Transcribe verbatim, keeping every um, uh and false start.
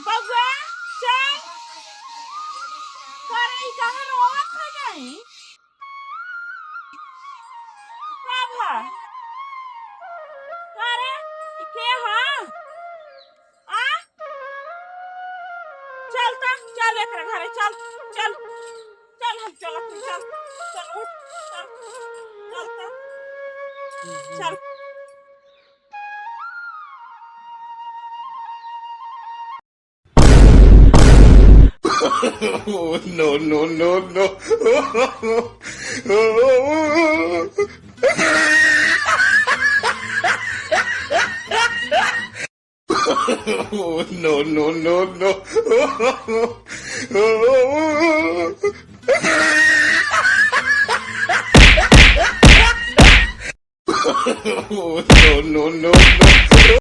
बउआ, चल। करे, ई कहाँ रोवत है जाई? का भा? का रे? ई के हा? आ? चल त, चल एकरा घरे, चल, चल। चल, हम चलत हई, चल, चल, उठ, चल, चल त, चल। Oh, no, no, no, no. Oh, no, no, no, no. Oh, no, no, no, no.